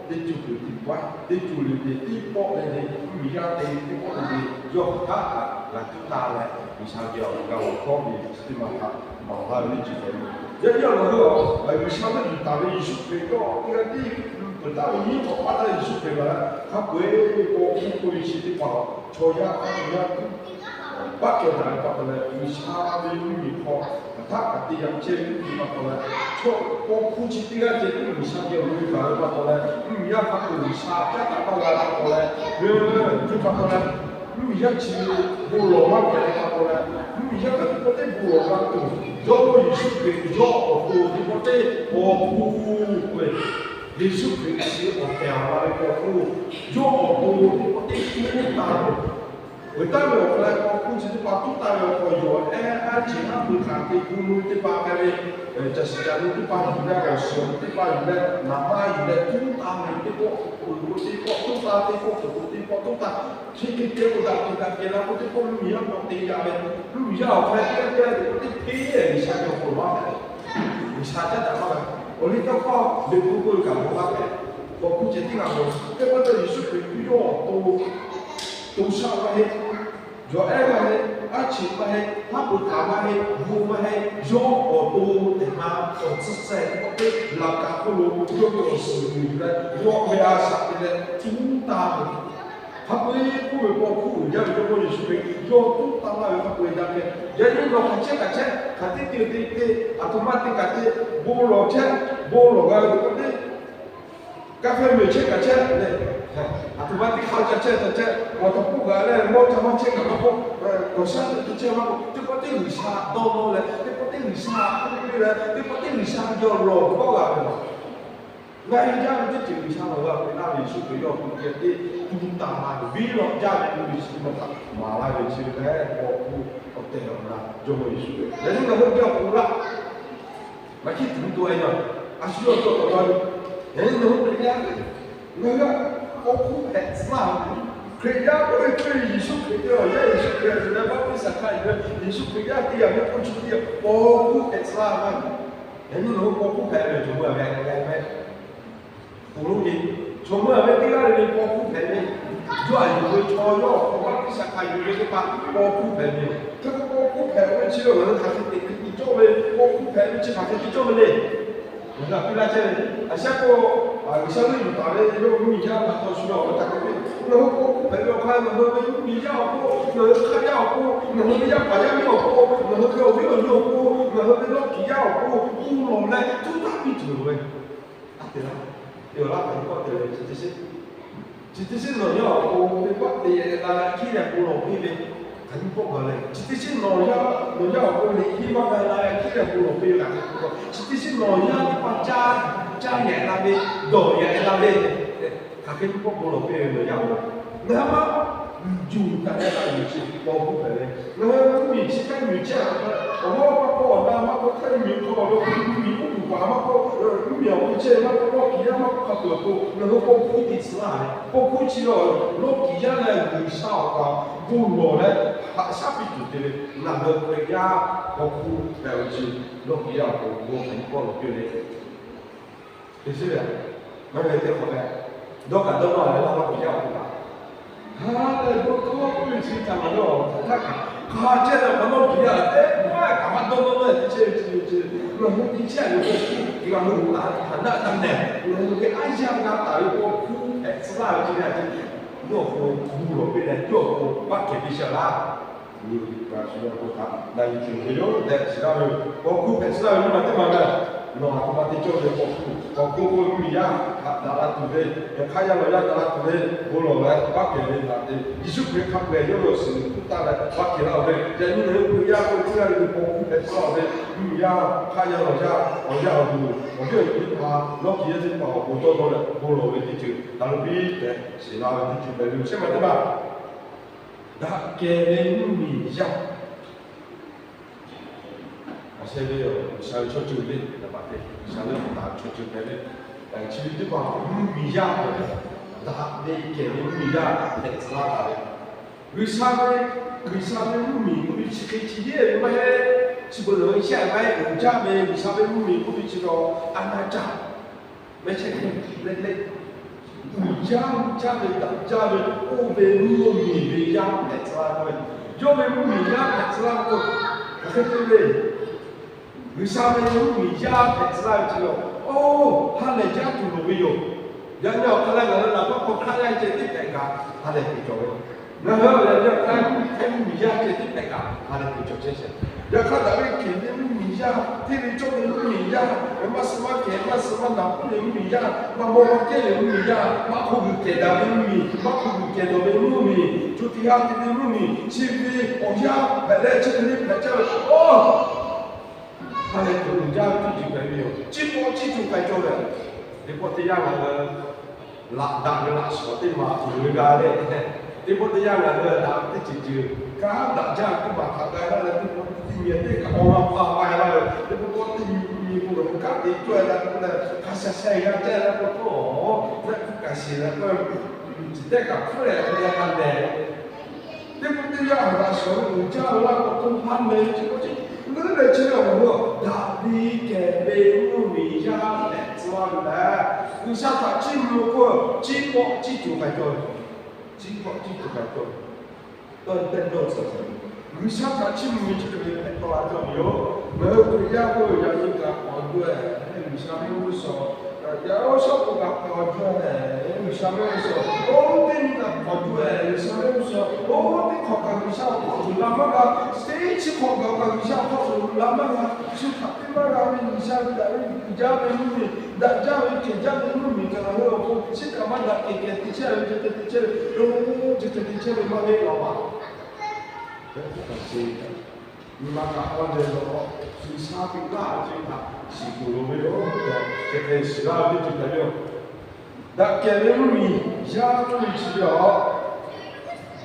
teˇ co kuiˬ tiˉ paˉ, teˇ co le le teˇ pawˆ le le, mvuhˇmiˬ yaˇ te teˇ pawˆ le le, yawˇ hk'aˬ htaˇ kaꞈ g'a tuˉ taˍ leh, G'uiˬsha ve awˬ ga awˬ hkawˇ ve chi teˇ maˬ htaꞈ maˍ laˇ ve teˇ ceuˬ hpehꞈ ve. Yaꞈ nyi ngaˬ hui a, G'uiˬsha ve yuˬ taˍ ve Yeˍsuˆ Hkriꞈ yawˇ teˇ g'aˇ tiˉ peuˬ taˍ ve nyiˇ hk'awꞈ paˇ taˇ Yeˍsuˆ Hkriꞈ la leh, hk'a peu-eˬ paw hkuˇ k'oˆ ve chi teˇ hpaˍ, chaw yaˇ hk'a chaw yaˇ tuˬ paˆ kehˬ taˍ ve pa taw leh, G'uiˬsha ve mvuhˇmiˬ hk'aw htaˇ kaꞈ te yaꞈ chehˇ ve teˇ ceuˬ pa taw leh, chaw paw hkuˇ chi teˇ g'aˇ ceh tiˉ G'uiˬsha geh awˬ lo ve gaˬ ve pa taw leh, mvuhˇmiˬ yaˇ hk'a peu-eˬ G'uiˬsha caˉ daꞈ maˇ g'a pa taw leh, ve chi pa taw leh, mvuhˇmiˬ yaˇ chi bon lawˬ maˇ pehˬ ve pa taw leh, mvuhˇmiˬ yaˇ hk'a teˇ pawˆ teˇ bon lawˬ g'a tuˬ, Jawˇmawˇ Yeˍsuˆ Hkriꞈ yawˇ awˬ to teˇ pawˆ teˇ paw hkuˇ ve, Yeˍsuˆ Hkriꞈ chi awˬ tehˬ awˬ na ve paw hkuˇ, yawˇ awˬ to teˇ pawˆ teˇ tuˉ taˇ ve, awˬ taˉ ve awˬ hk'aw leh paw hkuˇ chi teˇ pa tuˉ taˇ ve awˬ hk'aw, yawˬ ehˉ aˉ cheꞈ haˉ pui hkanˍ te gu nu teˇ pa k'ai ve, caˬ shiˍ caˬ nu teˇ pa yuˬ leh, awˬ shiˍ awˬ nu teˇ pa yuˬ leh, naˍ maˇ yuˬ leh tuˉ taˇ ve teˇ pawˆ peuˬ k'o teˇ pawˆ tuˉ taˇ, teˇ pawˆ peuˬ k'o teˇ pawˆ tuˉ taˇ, chi hk'e te k'o daꞈ kehˬ daꞈ kehˬ la k'o teˇ pawˆ mvuhˇmiˬ yaˇ k'awꞈ te yaꞈ ve, mvuhˇmiˬ yaˇ awˬ hk'aw leh teˇ g'aˇ teˇ g'aˇ teꞈ k'o teˇ hpeˇ G'uiˬsha ve awˬ hk'aw lo maˇ hpehꞈ. G'uiˬsha caˉ daꞈ maˇ g'a. Awˬ liˇ tawˇ hkawˇ liꞈ hpu k'oˆ ve kaꞈ maˇ g'a hpehꞈ. Paw hkuˇ ceh tiˉ g'a mawˬ. Hk'e pa taw Yeˍsuˆ Hkriꞈ yawˇ awˬ to to shaˆ maˇ heˆ, yawˬ ehˉ maˇ heˆ, aˉ cheꞈ maˇ heˆ, haˉ pui hkanˍ maˇ heˆ, gu maˇ heˆ, yawˇ awˬ to tehꞈ ma awˬ tcuhˇ sehˍ teˇ pawˆ teˇ laꞈ kaꞈ hk'oˆ lo yawˇ ve awˬ suhˍ yuˬ leh, yawˇ ve a shaꞈ te leh tuˉ taˇ ve, hk'a peu-eˬ k'oˆ ve paw hkuˇ uiˍ jaˇ ve Jawˇmawˇ Yeˍsuˆ Hkriꞈ yawˇ tuˉ taˇ laˇ ve hk'a peu-eˬ daꞈ kehˬ. Yaꞈ nyi nawˬ hk'aˬ chehˇ kaꞈ chehˇ, hk'aˬ teˇ te te te, aˬ htoꞈ ma te kaꞈ te, bon lawˬ chehˇ, bon lawˬ g'a ve teˇ pawˆ teˇ Kaˇ hpehˇ meuˬ chehˇ kaꞈ chehˇ leh, aˬ htoꞈ ma teˇ hk'aˇ ca chehˇ ca chehˇ, awˬ taw k'oˆ gaˬ leh mawˇ ca maˇ chehˇ kaꞈ maˇ k'oˆ, k'awꞈ shaˉ teꞈ te chehˇ maˇ k'oˆ, teˇ pawˆ teˇ G'uiˬsha dawˇ nawˇ leh teˇ pawˆ teˇ G'uiˬsha k'oˆ piˇ leh teˇ pawˆ teˇ G'uiˬsha yawˇ lawˬ k'awˇ g'a ve laˬ. Ngaˬ hui jaˇ ve teˇ ceuˬ G'uiˬsha lawˬ g'a ve laˇ ve Yeˍsuˆ Hkriꞈ yawˇ hk'aw lo ceh te tuˉ taˇ laˇ ve, venˇ lawꞈ jaˇ ve mvuhˇmiˬ chi teˇ maˬ htaꞈ maˍ laˇ ve chi ve lehˬ, paw hkuˇ awˬ tehˬ awˬ na Jawˇmawˇ Yeˍsuˆ Hkriꞈ. Yaꞈ nyi ngaˬ hui geh awˬ hk'aw lo laˇ Maˇ hkiˉ tuˬ to a yaˇ, a shu yawˇ tawˇ tawꞈ taw ve, yaꞈ nyi nawˬ hui Hkriꞈ yaˇ, ngaˬ hui a paw hkuˇ hpehꞈ tcuh laˇ ve, Hkriꞈ yaˇ k'oˆ ve k'oˆ ve Yeˍsuˆ Hkriꞈ ve awˬ yaˇ, Yeˍsuˆ Hkriꞈ a shu leh baˆtiˆsaˬ hkanˍ yuˬ ve, Yeˍsuˆ Hkriꞈ yaˇ te yaꞈ ve k'oˆ chi teˇ yanˇ, paw hkuˇ hpehꞈ tcuh laˇ ve. Yaꞈ nyi nawˬ hui paw hkuˇ hpehꞈ ve, jawˬ meuˇ a ve a k'ai meh K'oˬ lo ve, chaw meuˇ a ve teˇ g'aˇ le le paw hkuˇ hpehꞈ ve, yawˇ a yuˬ ve chaw yawˇ awˬ hk'aw baˆtiˆsaˬ hkanˍ yuˬ ve teˇ hpaˍ paw hkuˇ hpehꞈ ve. Hk'e k'o paw hkuˇ hpehꞈ ve chi ngaˬ hui hk'aˬ hk'e te hk'e te cawˇ ve, paw hkuˇ hpehꞈ ve chi hk'aˬ hk'e te cawˇ ve le. Ngaˬ hui a piˇ laˇ chehˇ ve, a shaˉ k'o, G'uiˬsha ve yuˬ taˍ ve yawˇ mvuhˇmiˬ yaˇ pa taw shu ve awˬ hk'aw ca k'oˆ ve, ngaˬ hui paw hkuˇ hpehꞈ ve awˬ hk'aˇ, ngaˬ hui ve mvuhˇmiˬ yaˇ awˬ hk'oˆ, ngaˬ hui hk'aˇ yaˇ awˬ hk'oˆ, ngaˬ hui ve yaˇ paˍ yaˇ miˇ awˬ hk'oˆ, ngaˬ hui ve awˬ viˉ awˬ nyi awˬ hk'oˆ, ngaˬ hui ve lawˇ kiˍ yaˇ awˬ hk'oˆ, bon lawˬ leh tuˉ taˇ piˇ tuˬ loˍ ve. A te la, te awˬ laˇ hk'aˬ nyi k'awꞈ te ve, chi teˇ shinˉ, chi teˇ shinˉ nawˬ yaˇ awˬ pon teˇ pawˆ te yaꞈ la ve hkiˉ leh bon lawˬ piˇ ve, hk'aˬ nyi k'awꞈ gaˬ leh, chi teˇ shinˉ nawˬ yaˇ, nawˬ yaˇ awˬ pon liꞈ hkiˉ maˇ g'a la ve hkiˉ leh bon lawˬ piˇ ve hk'aˬ hk'e k'oˆ, chi teˇ shinˉ nawˬ yaˇ teˇ hpaˍ caˇ, caˇ yaꞈ la ve, dawˬ yaꞈ la ve, hk'aˬ hk'e nyi k'awꞈ bon lawˬ piˇ ve nawˬ yaˇ awˬ pon, ngaˬ hui maˇ juˬ taˍ leh taˇ yuˬ chi paw hkuˇ hpehꞈ ve. Ngaˬ hui mvuhˇmiˬ chi htaˇ miˬ chehˇ a, awˬ hawˉ maˇ k'oˆ, awˬ na maˇ k'oˆ, htaˇ miˬ hk'aw lo mvuhˇmiˬ k'oˆ tuˬ paˍ maˇ k'oˆ, mvuhˇmiˬ awˬ hk'aw chehˇ maˇ k'oˆ, lawˇ kiˍ yaˇ maˇ k'oˆ, hk'a peuˬ k'o ngaˬ hui paw hkuˇ te tcuh laˇ ve. Paw hkuˇ chi lawˬ, lawˇ kiˍ yaˇ leh G'uiˬsha awˬ kaꞈ bon lawˬ leh haꞈ shaˉ piˇ tuˬ te ve, ngaˬ hui Hkriꞈ yaˇ paw hkuˇ hpehꞈ ve chi, lawˇ kiˍ yaˇ awˬ pon bon hk'aˬ nyi k'awꞈ lawˬ piˇ le. Te shiˉ ve, maˇ ve teˇ hk'awꞈ leh, dawˇ kaꞈ dawˇ nawˇ leh laˇ lawˇ kiˍ yaˇ awˬ pon kaꞈ, ha leh bon hkawˇ k'oˆ ve chi htaꞈ ngaˬ hui awˬ htaˇ kaꞈ hk'a chehˇ leh hk'a lawˇ kiˍ yaˇ teˇ maˇ kaꞈ maˇ dawˇ nawˇ leh te chehˇ ve chi ve chi, ngaˬ hui te chehˇ ve paw hkuˇ, ngaˬ hui htaꞈ htaꞈ naˆ taˇ nehˬ, ngaˬ hui ve aˉ yanˇ g'a taˍ ve paw hkuˇ hpehꞈ tcuh laˇ ve chi ve a ciˉ, yawˇ awˬ pon bon lawˬ piˇ leh yawˇ awˬ pon baˆ kehˬ piˇ shehˍ laˇ. Nyi ma shu yawˇ htaꞈ na yuˬ tuˬ ve yoˬ tehꞈ shiˍ laˇ ve yoˬ. Paw hkuˇ hpehꞈ tcuh laˇ ve nyi ma teˇ ma lehˬ, nawˬ a htoꞈ ma te cawˇ ve paw hkuˇ, paw hkuˇ k'oˆ ve mvuhˇmiˬ yaˇ htaꞈ daꞈ la tuˬ ve, hk'aˇ yaˇ lawˬ yaˇ daꞈ la tuˬ ve, bon lawˬ leh baˆ kehˬ ve htaꞈ te, Yeˍsuˆ Hkriꞈ hk'a peu-eˬ yawˇ ve awˬ suhˍ tuˉ taˍ leh baˆ kehˬ laˇ-oˬ ve, yaꞈ nyi ngaˬ hui Hkriꞈ yaˇ k'oˆ ve teˇ g'aˇ le le paw hkuˇ hpehꞈ tcuh laˇ-oˬ ve, mvuhˇmiˬ yaˇ, hk'aˇ yaˇ lawˬ yaˇ, awˬ yaˇ awˬ duˬ, awˬ viˉ awˬ nyi teˇ hpaˍ, lawˇ kiˍ yaˇ teˇ hpaˍ awˬ pon dawˇ dawˇ leh bon lawˬ ve teˇ ceuˬ htaꞈ lo piˇ tehꞈ shiˍ la ve teˇ ceuˬ hpehꞈ ve yoˬ. Chi ma teˇ ma Daꞈ kehˬ ve mvuhˇmiˬ yaˇ. Aˬ sheh ve G'uiˬsha ve chaw ceuˬ le, naˍ baꞈ te G'uiˬsha ve taˍ chaw ceuˬ hpehꞈ ve, chi ve teˇ hpaˍ mvuhˇmiˬ yaˇ hpehꞈ ve, daꞈ ve kehˬ ve mvuhˇmiˬ yaˇ hpehꞈ tcuh laˇ taˍ ve. G'uiˬsha ve, G'uiˬsha ve mvuhˇmiˬ k'oˆ ve chi hk'e chi yeˇ ve maˇ heˆ, chi beuꞈ nawˬ hui chehˇ maˇ heˆ. Uiˍ jaˇ ve G'uiˬsha ve mvuhˇmiˬ k'oˆ ve chi taw a na caˇ mehˇ chehˇ kuiˬ leh leh, uiˍ jaˇ, uiˍ jaˇ ve, daꞈ jaˇ ve, oˇ ve mvuhˇmiˬ ve yaˇ hpehꞈ tcuh laˇ ve, yawˇ ve mvuhˇmiˬ yaˇ hpehꞈ tcuh laˇ ve k'o, hk'aˬ hk'e te ve, G'uiˬsha ve mvuhˇmiˬ yaˇ hpehꞈ tcuh laˇ ve chi lawˬ, oˇ ha lehˬ jaˇ tuˬ loˍ ve yoˬ. Yaꞈ nyi awˬ hk'aw leh ngaˬ hui naˍ baˆ hk'aw hk'aˇ yaˇ ceh teˇ hpehꞈ kaꞈ ha lehˬ kuˬ cawˬ ve Ngaˬ hui a yaꞈ nyi htaˇ, mvuhˇ miˬ yaˇ ceh tiˉ hpehꞈ kaꞈ, ha lehˬ kuˬ cawˬ chehˇ sheˍ. Yaꞈ hk'aˇ, daꞈ ve kehˬ ve mvuhˇ miˬ yaˇ, hteˇ ve cawˇ ve mvuhˇ miˬ yaˇ, maˇ suh maˇ kehˬ, maˇ suh maˇ naˬ puiˉ ve mvuhˇ miˬ yaˇ, maˇ mawˇ maˇ kehˉ ve mvuhˇ miˬ yaˇ, maˇ hk'oˆ g'uiˬ kehˬ daꞈ ve mvuhˇ miˬ, maˇ hk'oˆ g'uiˬ kehˬ dawˬ ve mvuhˇ miˬ, co tiꞈ ha te ve mvuhˇ miˬ, chi ve awˬ yanˇ hpehꞈ leh chi hk'e le hpehꞈ caˇ ve, oˬ, ha lehˬ kuˬ uiˍ jaˇ ve teˇ ceuˬ hpehꞈ ve yoˬ. Chi pawˆ chi tuˬ k'ai cawˇ ve, teˇ pawˆ teˇ yanˇ ngaˬ hui laꞈ daꞈ ve laꞈ shawˍ teˇ maˬ uiˍ ve g'a leh, teˇ pawˆ teˇ yanˇ ngaˬ hui daꞈ ve teˇ ceuˬ ceuˬ kanˉ daꞈ jaˇ ve teˇ maˬ htaꞈ g'a laˇ leh, teˇ pawˆ teˇ nyi teˇ kaꞈ awˬ lawn hpaˇ maˇ g'a laˇ ve, teˇ pawˆ pawˆ teˇ nyi nyi k'o, ngaˬ hui kanˉ te cawˇ e la k'oˆ leh, hk'a sha sha e g'a caˇ la k'o, tawˇ hkawˇ kaꞈ shiˍ la k'o, ci tehˇ kaꞈ hpfuhˇ leh hk'e g'a k'a lehˬ, teˇ pawˆ teˇ yanˇ laꞈ shawˍ ve uiˍ jaˇ ve laˇ k'o, to ha mehˍ ve chi k'o, chi leuˉ leh chi ve awˬ hk'aw lo daꞈ ve kehˬ ve mvuhˇ miˬ yaˇ hpehꞈ tcuh laˇ ve lehˬ, G'uiˬsha htaꞈ chiˇ mvuh k'o, chi pawˆ chi tuˬ k'ai cawˇ ve, chi pawˆ chi tuˬ k'ai cawˇ ve, tawˇ te dawˇ tcuhˍ ve, G'uiˬsha htaꞈ chiˇ mvuh ve chi hk'e ve hpehꞈ tawˆ la cawˇ ve yoˬ. Ngaˬ hui Hkriꞈ yaˇ k'o, yaꞈ nyi kaꞈ k'awꞈ dawˇ-e, G'uiˬsha mehˆ g'uˇ suhˍ yaꞈ shawˉ k'o kaꞈ k'awꞈ dawˇ-e, G'uiˬsha mehˆ g'uˇ suhˍ oˇ teˇ nyi kaꞈ k'awꞈ dawˇ-e, G'uiˬsha mehˆ g'uˇ suhˍ oˇ teˇ hk'awꞈ kaꞈ G'uiˬsha awˬ hk'aw lo la maˇ g'a, teˇ chi hk'awꞈ kaꞈ G'uiˬsha awˬ hk'aw lo la maˇ g'a, shu htaꞈ teˇ maˇ g'a ve G'uiˬsha ve daꞈ ve uiˍ jaˇ ve mvuhˇ miˬ, daꞈ jaˇ ve kehˬ jaˇ ve mvuhˇ miˬ kaꞈ ngaˬ hui awˬ hk'aw lo chi kaꞈ maˇ daꞈ kehˬ kehˬ te chehˇ ve, ceh te te chehˇ ve, oˇ ceh te te chehˇ ve maˇ heˆ law a. Nyi ma kaꞈ k'aw leh law, G'uiˬsha piˇ laˇ ve chi htaꞈ shiˍ tuˬ loˍ ve yoˬ tehꞈ, chi hk'e shiˍ laˇ ve teˇ ceuˬ hpehꞈ ve yoˬ. Daꞈ kehˬ ve mvuhˇ miˬ yaˇ k'oˆ ve chi ve a,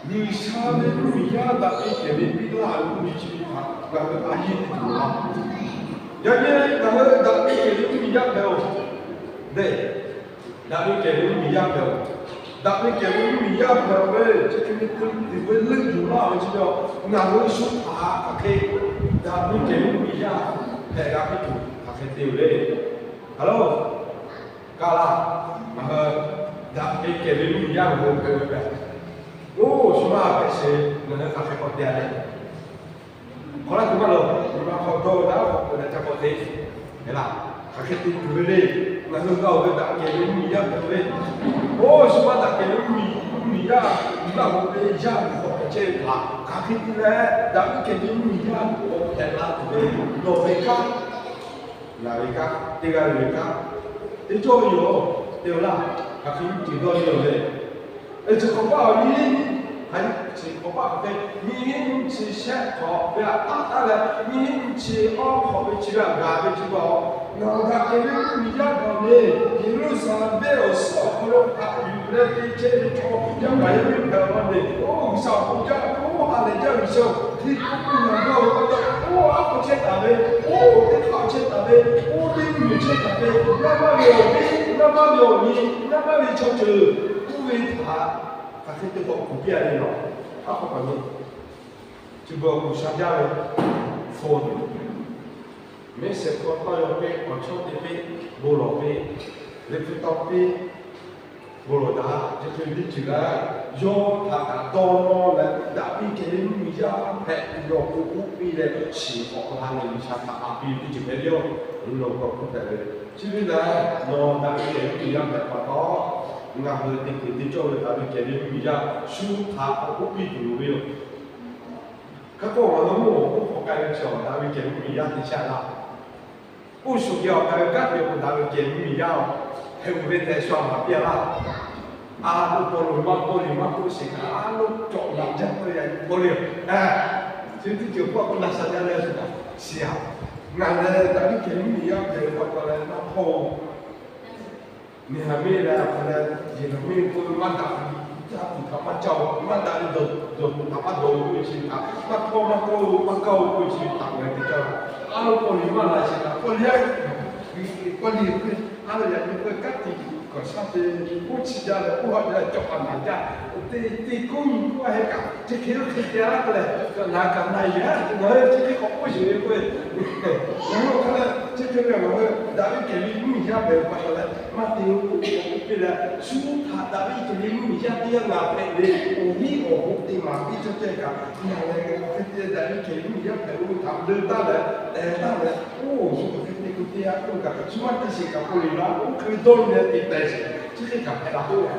G'uiˬsha ve mvuhˇ miˬ yaˇ daꞈ ve kehˬ ve piˇ laˇ ve mvuhˇ miˬ chi ve htaꞈ ngaˬ hui a yeˇ tuˬ loˍ a. Yaꞈ nyi ngaˬ hui daꞈ ve kehˬ ve mvuhˇ miˬ yaˇ hpehꞈ-oˬ, lehˬ, daꞈ ve kehˬ ve mvuhˇ miˬ yaˇ hpehꞈ-oˬ. Daꞈ ve kehˬ ve mvuhˇ miˬ yaˇ hpehꞈ ve chi hk'e ve te tuˬ ve leuˆ yuˬ laˇ ve chi ve a, ngaˬ hui shu htaꞈ hk'aˬ hk'e daꞈ ve kehˬ ve mvuhˇ miˬ yaˇ hpehꞈ g'a piˇ tuˬ hk'aˬ hk'e te-oˬ le. A lo, kaˬ laˇ, ngaˬ hui daꞈ ve kehˬ ve mvuhˇ miˬ yaˇ ngaˬ hui hpehꞈ ve hpehꞈ, oˇ shu maˇ hpehꞈ sheˍ, ngaˬ hui hk'aˬ hk'e k'awꞈ te-a le. Hk'aw laˇ tuˬ maˇ loˍ, nyi ma hk'aw dawˇ ve daꞈ k'awꞈ k'oˆ leh ca k'awꞈ te. Hk'aˬ hk'e te tuˬ ve le. Ngaˬ hui g'a-oˬ ve daꞈ kehˬ ve mvuhˇ miˬ yaˇ hpehꞈ ve, oˇ shu maˇ daꞈ kehˬ ve mvuhˇ miˬ, mvuhˇ miˬ yaˇ, g'a ve yaˇ hk'awꞈ chehˇ ve htaꞈ hk'aˬ hk'e te leh daꞈ ve kehˬ ve mvuhˇ miˬ yaˇ hpehꞈ la tuˬ ve, nawˬ ve kanˉ, ngaˬ ve kanˉ, teˇ g'aˇ le ve kanˉ, teˇ cawˇ ve yoˬ. Te-o laˇ, hk'aˬ hk'e nyi ceuˬ dawˇ ve yoˬ le. Chi hk'awꞈ paˆ awˬ nyi, chi hk'awꞈ paˆ hk'e, nyiˇ hinˉ nyiˇ chi shehˆ hk'awꞈ ve htaꞈ taˉ taˉ leh, nyiˇ hinˉ nyiˇ chi awˬ hk'awꞈ ve chi ve htaꞈ gaˬ ve chi ve a, ngaˬ hui daꞈ kehˬ ve mvuhˇ miˬ yaˇ hpehꞈ-oˬ le. Yeˍruˆsaˍlehnˍ awˬ suhˉ awˬ hk'aw lo htaꞈ yuˬ leh te chehˇ ve chaw yaˇ paˍ yaˇ miˇ hpehꞈ-oˬ laˇ ve, oˇ G'uiˬsha awˬ hk'aw jaˇ ve, oˇ ha lehˬ jaˇ G'uiˬsha, hteˇ k'oˆ k'oˆ ngaˬ gaˇ-oˬ pa taw, oˇ aˉ hk'aw chehˇ taˍ ve, oˇ teˇ hk'aˇ chehˇ taˍ ve, oˇ teˇ nyi chehˇ taˍ ve, naˇ maˇ ve awˬ viˉ, naˇ maˇ ve awˬ nyi, naˇ maˇ ve chaw ceuˬ, oˇ ve htaꞈ hk'aˬ hk'e te k'awꞈ kuˬ piˇ-a le law. Aˉ hk'aw k'awꞈ nyi, chi beuꞈ awˬ kuˬ sha jaˇ ve, hpu mehˉ shehˍ hpaw tawˇ yaw piˇ, awˬ chawˇ te piˇ, bon lawˬ piˇ, liꞈ hpu tawˇ piˇ, bon lawˬ daꞈ, chi hk'e ve teˇ ceuˬ g'a, yawˇ htaꞈ kaꞈ dawˇ nawˇ leh, daꞈ ve kehˬ ve mvuhˇ miˬ yaˇ hpehꞈ tuˬ ve awˬ pon k'oˆ piˇ leh, shiˍ k'awꞈ la leh G'uiˬsha htaꞈ haꞈ piˇ ve teˇ ceuˬ hpehꞈ ve yoˬ. Awˬ lawn k'awꞈ k'oˆ taˍ ve, chi ve lehˬ, nawˬ daꞈ ve kehˬ ve mvuhˇ miˬ yaˇ hpehꞈ pa taw, ngaˬ hui te kuiˬ te cawˇ ve daꞈ ve kehˬ ve mvuhˇ miˬ yaˇ shu htaꞈ k'awꞈ k'oˆ piˇ tuˬ loˍ ve yoˬ. Hk'e k'o, ngaˬ hui mvuhˇ awˬ hk'oˆ hk'aw k'ai ve chi awˬ daꞈ ve kehˬ ve mvuhˇ miˬ yaˇ te chehˇ-a laˇ. Oˇ shuˍ geh awˬ k'ai ve kanˉ te k'o, daꞈ ve kehˬ ve mvuhˇ miˬ yaˇ-oˬ, hpehꞈ-oˬ ve tehꞈ shu aꞈ maˍ piˇ-a laˇ. A lo paw loˬ maˇ paw loˬ maˇ k'oˆ sheˍ kaꞈ, a lo cawꞈ laꞈ jaˇ k'oˆ leh yaꞈ nyi paw le. Chi teˇ ceuˬ paw k'oˆ la sha jaˇ leh, shiˍ-a, ngaˬ lehˬ daꞈ ve kehˬ ve mvuhˇ miˬ yaˇ hpehꞈ ve pa taw leh maˇ hpawˇ Neˍhaˍmiˆ leh a hk'e leh, Yeˍraˍmiˆ k'oˆ ve maˇ daꞈ ve, caˇ tuˬ htaꞈ maˇ caˇ-oˬ, maˇ daꞈ ve dawˬ tuˬ htaꞈ maˇ dawˬ-oˬ k'oˆ ve chi htaꞈ, maˇ htawˇ maˇ kawˇ-oˬ, maˇ kaˇ-oˬ k'oˆ ve chi htaꞈ ngaˬ hui te caˇ-oˬ. A lo paw liꞈ maˇ la sheˍ kaꞈ, paw liꞈ, paw liꞈ k'oˆ ve, a lo yaꞈ nyi k'oˆ ve kanˉ te k'awꞈ shaˉ te, oˇ chi jaˇ leh oˇ ha jaˇ cawˬ a naˍ jaˇ, te te k'oˆ nyi k'oˆ a heh kaꞈ, chi hk'e oˇ hk'e te-a k'oˆ leh, ngaˬ kaꞈ na yuˬ-a, ngaˬ hui chi hk'e k'awꞈ k'oˆ yuˬ ve k'oˆ ve, ngaˬ hui awˬ hk'aˇ leh chi hk'e ve ngaˬ hui daꞈ ve kehˬ ve mvuhˇ miˬ yaˇ hpehꞈ ve pa taw leh, maˇ te-o k'oˆ piˇ leh, shu htaꞈ daꞈ ve kehˬ ve mvuhˇ miˬ yaˇ teˇ g'aˇ ngaˬ hpehꞈ ve, awˬ viˉ awˬ hoꞈ te maˍ piˇ cawˇ ceh kaꞈ, ngaˬ lehˬ hk'e te daꞈ ve kehˬ ve mvuhˇ miˬ yaˇ hpehꞈ ve htaꞈ deu taˇ leh, teh taˇ leh, oˇ shu hk'e te k'o teˇ g'aˇ k'oˆ kaꞈ, shu maˇ te sheˍ kaꞈ paw liꞈ la, oˇ hk'e ve dawˇ nyi leh te teh sheˍ, chi hk'e kaꞈ hpehꞈ la k'oˆ leh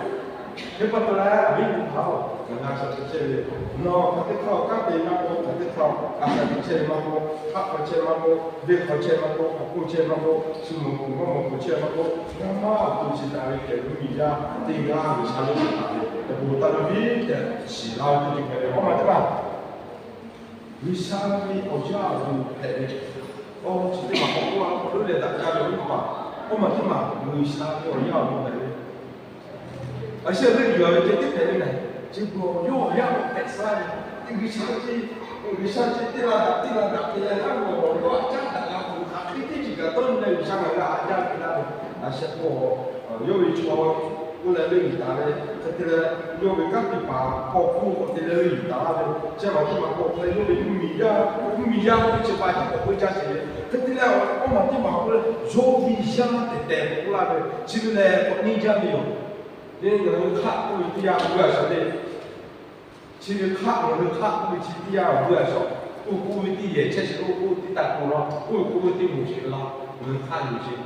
Hk'e pa taw leh, awˬ viˉ teˇ hpaˍ-oˬ, ngaˬ hui a shaꞈ teꞈ chehˇ ve, nawˬ hk'aˬ teˇ hk'aˇ awˬ kanˉ te maˇ k'oˆ, hk'aˬ teˇ hk'aˇ a shaꞈ teꞈ chehˇ ve maˇ k'oˆ, hk'aˆ hk'aw chehˇ maˇ k'oˆ, venˇ hk'aw chehˇ maˇ k'oˆ, awˬ hk'oˆ chehˇ maˇ k'oˆ, shu mawˬ kuˬ maˇ mawˬ kuˬ chehˇ maˇ k'oˆ, ngaˇ maˇ awˬ to chi taˍ ve kehˬ ve miˬ yaˇ teˇ g'aˇ G'uiˬsha lo hk'aˬ hk'e te bon taˇ ve teˇ ceuˬ hpehꞈ ve, awˬ maˬ teˇ maˬ G'uiˬsha ve awˬ yaˇ awˬ duˬ hpehꞈ ve. Awˬ chi teˇ maˬ k'awꞈ k'oˆ a k'o, leuˉ leh daꞈ jaˇ ve awˬ viˉ teˇ hpaˍ, awˬ maˬ teˇ maˬ G'uiˬsha ve awˬ yaˇ awˬ duˬ hpehꞈ ve. A sheh leuˆ yuˬ a ve ceh teˇ hpehꞈ ve mehˬ. Chi beuꞈ awˬ yawˇ awˬ yaˇ k'awꞈ hpehꞈ suh ve, G'uiˬsha chi, G'uiˬsha chi teˇ la daꞈ teˇ la daꞈ te leh, ngaˇ ve awˬ yawˇ a caˉ daꞈ la k'o, hk'aˬ hk'e teˇ ceuˬ kaꞈ dawˇ nyi leh G'uiˬsha ngaˬ hui a jaˇ ve laˇ ve, a sheh k'o, yawˇ ve chaw k'oˆ leh leuˆ yuˬ taˍ ve, hk'e te leh yawˇ ve kanˉ teˇ hpaˍ hk'aw hk'oˆ k'awꞈ te leh leuˆ yuˬ taˍ laˇ ve, chi maˬ teˇ maˬ k'awꞈ te leh yawˇ ve mvuhˇmiˬ yaˇ, mvuhˇmiˬ yaˇ ve chi pa taw k'awꞈ k'oˆ jaˇ sheˍ ve, hk'e te leh awˬ maˬ teˇ maˬ k'oˆ leh yawˇ ve yaˇ tehꞈ tehˬ k'oˆ laˇ ve, chi ve lehˬ k'awꞈ nyi jaˇ ve yoˬ. Lehˬ ngaˬ hui hk'aˆ k'oˆ ve teˇ yanˇ, a shaˍ le. Chi ve hk'aˆ, ngaˬ hui hk'aˆ k'oˆ ve chi teˇ yanˇ awˬ g'uˇ a shaˍ, oˇ k'oˆ ve teˇ yehˬ chehˇ sheˍ, oˇ k'oˆ ve teˇ taˇ k'oˆ la, oˇ ve k'oˆ ve teˇ moˍ sheˍ la, ngaˬ hui hk'aˆ yoˬ sheˍ.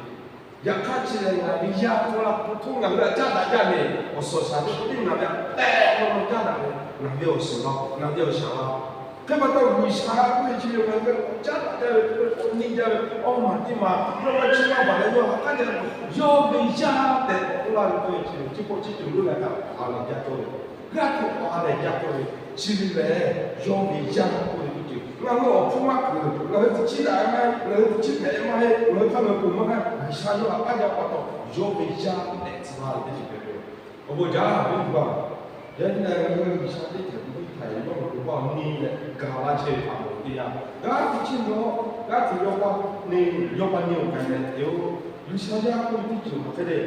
Yaꞈ hk'aˇ chi lehˬ ngaˬ ve yaˇ k'oˆ la k'o, htoˇ ngaˬ hui a caˉ daꞈ jaˇ ve, awˬ suhˍ shaˍ ve k'oˆ teˇ ngaˬ ve a tehꞈ k'awꞈ caˉ daꞈ ve, ngaˬ ve awˬ suhˍ la, ngaˬ ve awˬ shaˍ la. Hk'e pa taw G'uiˬsha k'oˆ ve chi ve ngaˬ hui k'awꞈ caˉ daꞈ jaˇ ve, k'awꞈ nyi jaˇ ve, awˬ maˬ teˇ maˬ, yawˇ maˇ chi maˇ baˬ leh yawˇ hk'aˬ hk'aˇ jaˇ, yawˇ ve yaˇ tehꞈ k'oˆ laˇ ve k'oˆ ve chi ve, chi k'awꞈ chi ceuˬ lo leh kaꞈ ha lehˬ jaˇ cawˇ ve, g'aˇ hteꞈ k'awꞈ ha lehˬ jaˇ cawˇ ve, chi ve lehˬ yawˇ ve yaˇ k'oˆ ve teˇ ceuˬ. Ngaˬ hui awˬ hpfuhˇ maˇ kuˬ, ngaˬ hui teꞈ chiˉ daꞈ maˇ heˆ, ngaˬ hui teꞈ chiˉ hpehꞈ maˇ heˆ, ngaˬ hui hk'a ngaˬ hui kuˬ maˇ heˆ, G'uiˬsha yawˇ htaꞈ k'aˉ jaˇ pa taw, yawˇ ve yaˇ tehꞈ tcuh laˇ ve teˇ ceuˬ hpehꞈ ve. Awˬ bon jaˇ ve teˇ hpaˍ, yaꞈ nyi ngaˬ hui G'uiˬsha teˇ hkeh kuˬ teˇ hpaˍ yehˬ yawˇ ve bon paˇ awˬ nyi leh gaˬ laˇ chehˇ ve htaꞈ mawˬ teˇ yanˇ, g'aˇ hteꞈ chiˇ mvuh, g'aˇ hteꞈ yawˇ paˇ neˇ, yawˇ paˇ neˇ awˬ hk'aw leh te-o, G'uiˬsha yaˇ k'oˆ ve teˇ ceuˬ hk'aˬ hk'e le.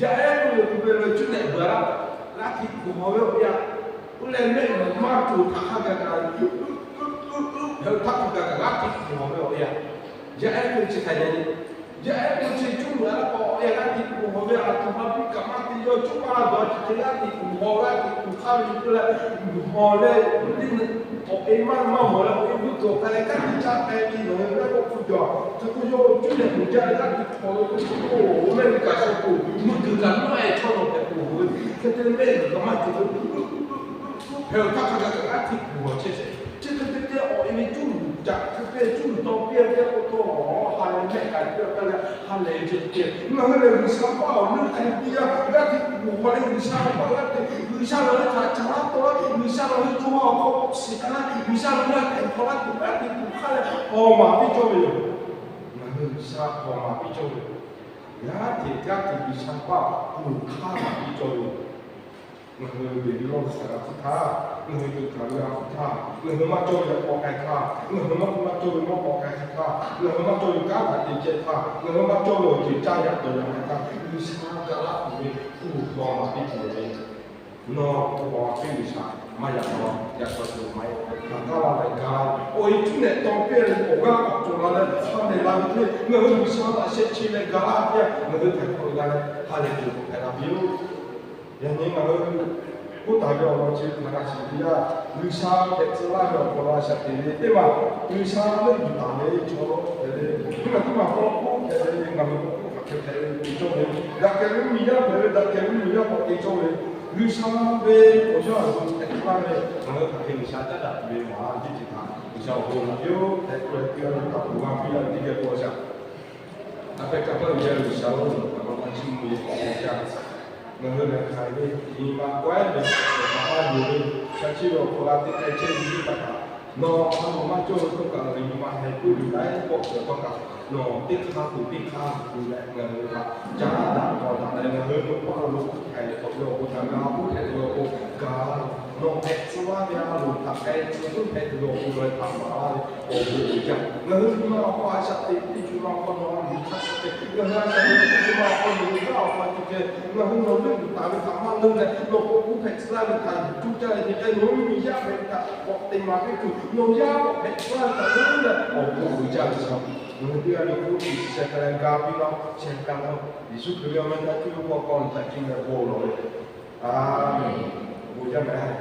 Yaˇ ehˉ k'oˆ ve k'oˆ ve leh cuˇ leh beuꞈ laˇ, g'aˇ hteꞈ kuˬ hawˬ ve awˬ yanˇ, oˇ leh mehˆ g'uiˬ maˇ tuˬ htaꞈ hk'a gaˬ kaꞈ, hk'e htaˇ hk'a gaˬ kaꞈ g'aˇ hteꞈ kuˬ hawˬ ve awˬ yanˇ, yaˇ ehˉ k'oˆ ve chi hk'aˬ hk'e le. Yaˇ ehˉ k'oˆ ve chi cuˇ leh a k'awꞈ awˬ yanˇ g'aˇ hteꞈ kuˬ hawˬ ve, a htoꞈ ma piˇ kaꞈ maˇ te, yawˇ cuˇ maˇ dawˬ, chi hk'e g'aˇ hteꞈ kuˬ hawˬ, g'aˇ hteꞈ kuˬ hk'aˇ ve k'oˆ leh, kuˬ hawˬ leh, awˬ e maˇ maˇ hawˬ leh awˬ e vuiˇ tuˬ awˬ hk'a leh kanˉ te caˇ k'ai ve nawˬ hui g'aˇ k'awꞈ hpu cawˬ. Hk'e k'o yawˇ cuˇ leh kuˬ jaˇ ve g'aˇ hteꞈ hawˬ ve k'o, oˇ mehˆ g'uiˬ kaꞈ shaw kuˬ, mvuhˇ g'uiˬ kaꞈ maˇ e chaw nawˬ hpehꞈ kuˬ hawˬ ve, hk'e te leh mehˆ g'uiˬ kaꞈ maˇ cawˬ ve, hpehꞈ-oˬ, htaˇ hk'a gaˬ kaꞈ g'aˇ hteꞈ kuˬ hawˬ chehˇ sheˍ. Chi hk'e te te awˬ e ve cuˇ luˬ caꞈ hk'e te cuˇ luˬ taw piˇ a piˇ a k'o taw, ha lehˬ mehˆ kaꞈ piˇ a piˇ leh ha lehˬ ceh ceh. Ngaˬ hui lehˬ G'uiˬsha paˇ awˬ leuˉ k'ai piˇ a, g'aˇ hteꞈ kuˬ hawˬ leh G'uiˬsha paˇ g'aˇ hteꞈ, G'uiˬsha ngaˬ hui htaꞈ caˍ laˇ taw, G'uiˬsha ngaˬ hui co ha awˬ hk'aw shiˍ k'ai laˇ, G'uiˬsha ngaˬ hui htaꞈ hk'aˬ hk'e hk'aw laˇ tuˬ g'aˇ hteꞈ kuˬ hk'aˇ leh hawˬ maˍ piˇ cawˇ ve yoˬ. Ngaˬ hui G'uiˬsha hawˬ maˍ piˇ cawˇ ve, g'aˇ hteꞈ g'aˇ hteꞈ G'uiˬsha paˇ kuˬ hk'aˇ maˍ piˇ cawˇ ve yoˬ. Ngaˬ hui beˬ ve lawˇ ve htaꞈ g'a hpuˇ htaˇ, ngaˬ hui tuꞈ hkanˍ ve g'a hpuˇ htaˇ, ngaˬ hui maˇ cawˇ ve k'awꞈ k'ai htaˇ, ngaˬ hui maˇ maˇ cawˇ ve maˇ k'awꞈ k'ai htaˇ, ngaˬ hui maˇ cawˇ ve kanˉ htaꞈ te ceh htaˇ, ngaˬ hui maˇ cawˇ ve awˬ ceuˬ caˇ yaꞈ dawˬ yaꞈ htaˇ, G'uiˬsha ga laˇ tuˬ ve kuˬ hawˬ maˍ piˇ tuˬ ve, nawˬ kuˬ hawˬ piˇ G'uiˬsha maˇ yaꞈ dawˬ yaꞈ dawˬ tuˬ maˇ heˆ. Htaꞈ gaˇ la leh ga laˇ ve awˬ e cuˇ leh taw piˇ leh awˬ g'aˇ k'awꞈ cawˬ la leh ha lehˬ la ve hk'e, ngaˬ hui G'uiˬsha laꞈ sheh chi leh ga laˇ piˇ a, ngaˬ hui htaiˍ hk'awꞈ e la leh ha lehˬ cawˬ hpehꞈ la piˇ-oˬ. Yaꞈ nyi ngaˬ hui k'oˆ taˍ ve awˬ lawn chi hk'a gaˬ shiˍ piˇ a. G'uiˬsha hpehꞈ tcuh laˇ ve awˬ hk'aw lo a shaꞈ teꞈ ve teˇ maˬ, G'uiˬsha leuˆ yuˬ taˍ ve chaw hpehꞈ ve, teˇ maˬ teˇ maˬ hk'aw k'oˆ hpehꞈ ve, ngaˬ hui k'oˆ hk'aˬ hk'e hpehꞈ ve te cawˇ ve, daꞈ kehˬ ve mvuhˇmiˬ yaˇ hpehꞈ ve, daꞈ kehˬ ve mvuhˇmiˬ yaˇ k'awꞈ te cawˇ ve, G'uiˬsha ve awˬ yaˇ awˬ duˬ hpehꞈ tcuh laˇ ve, ngaˬ hui hk'aˬ hk'e G'uiˬsha caˉ daꞈ tuˬ ve maˍ jiˇ ceuˬ htaꞈ G'uiˬsha awˬ bon naꞈ piˇ-oˆ tehꞈ k'oˆ leh, piˇ laˇ ve htaꞈ k'oˆ g'a piˇ laˇ ve teˇ geh k'o shaˍ. A pehˉ kaˇ paˇ ve yaˇ G'uiˬsha-oˬ, ngaˬ hui maˇ chiˇ mvuh ve k'awꞈ k'oˆ jaˇ. Ngaˬ hui lehˬ hk'aˬ ve nyi ma k'awehˉ ve, maꞈ maˇ yuˬ ve, sha chiˇ ve awˬ hk'aw la teˇ k'ai chehˇ ve teˇ hpaˍ kaꞈ, nawˬ a loˍ maˇ cawˇ ve k'oˆ kaꞈ, ngaˬ hui nyi ma heh puiˉ ve laiˉ pawˆ cawˬ htaˇ kaꞈ, nawˬ teˇ hk'aˇ tuˬ teˇ hk'aˇ tuˬ leh ngaˬ hui htaꞈ caˉ daꞈ k'awꞈ daꞈ leh, ngaˬ hui ve paˇ lo hk'aˬ hk'e k'awꞈ ve awˬ bon htaꞈ ngaˬ hui k'oˆ hpehꞈ ve awˬ pon gaˬ, nawˬ hpehꞈ tcuh laˇ ve a loˍ htaꞈ k'ai tcuh tuˉ hpehꞈ tuˬ ve awˬ pon ngaˬ hui htaꞈ maˍ laˇ ve awˬ bon uiˍ jaˇ. Ngaˬ hui nyi ma awˬ hk'aw a shaꞈ teꞈ teˇ ceuˬ ma awˬ hk'aw nawˬ a loˍ htaꞈ shaꞈ teꞈ, ngaˬ hui a shaꞈ teꞈ teˇ ceuˬ ma awˬ hk'aw nawˬ ve kanˉ awˬ hk'aw ceh ceh, ngaˬ hui nawˬ leuˆ yuˬ taˍ ve htaꞈ maˇ leuˆ leh, nawˬ k'awꞈ k'oˆ hpehꞈ tcuh laˇ ve htaꞈ yuˬ cuˇ caˇ ve te k'ai, nawˬ ve miˬ yaˇ hpehꞈ ve htaꞈ k'awꞈ te maˍ piˇ tuˬ, nawˬ yaˇ k'awꞈ hpehꞈ tcuh laˇ ve htaꞈ leuˆ leh awˬ bon uiˍ jaˇ ve shaˍ. Ngaˬ hui teˇ g'aˇ ve hk'oˆ tiꞈ shiˍ sheh k'ai leh ga piˇ laˇ, sheh k'ai laˇ. Yeˍsuˆ Hkriꞈ ve awˬ meh htaꞈ cuˇ ve k'o, k'aw htaꞈ cuˇ leh bon lawˬ ve. A, bon jaˇ mehˍ.